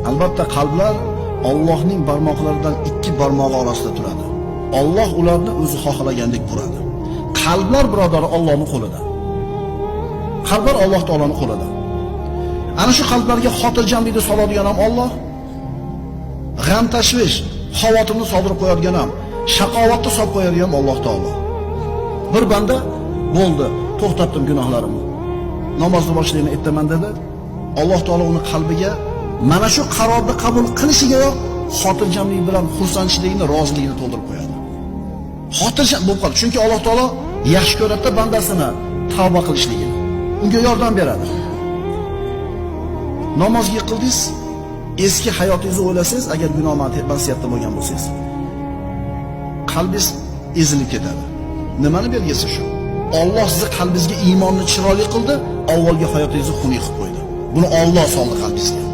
Albatta qalblar Allohning barmoqlaridan ikki barmog'i orasida turadi. Alloh ularni o'zi xohlagandek buradi. Qalblar birodar Allohning qo'lida. Qalblar Alloh taoloning qo'lida. Ana shu qalblarga xotirjamlikni soladigan ham Alloh, g'am tashvish, xavotirni soldirib qo'yadigan ham, shaqovatni solib qo'yadigan ham Alloh taolo. Bir banda bo'ldi, to'xtatdim gunohlarimni. Namozni boshlayman, ertaman dedi. Alloh taolo uni qalbiga mana shu qarorni qabul qilishigayoq xotirjamlik bilan xursandchilikni, roziligini to'ldirib qo'yadi. Xotirjam bo'lib qoladi. Chunki Alloh taolo yaxshi ko'radida bandasini tavba qilishligini. Unga yordam beradi. Namozga yiqildingiz, eski hayotingizni o'ylasangiz, agar gunoh ma'siyatda bo'lgan bo'lsangiz, qalbingiz ezilib ketadi. Nimani belgisi shu? Alloh sizni qalbingizga iymonni chiroyli qildi, avvalgi hayotingizni xunuk qilib qo'ydi. Buni Alloh soldi qalbingizga.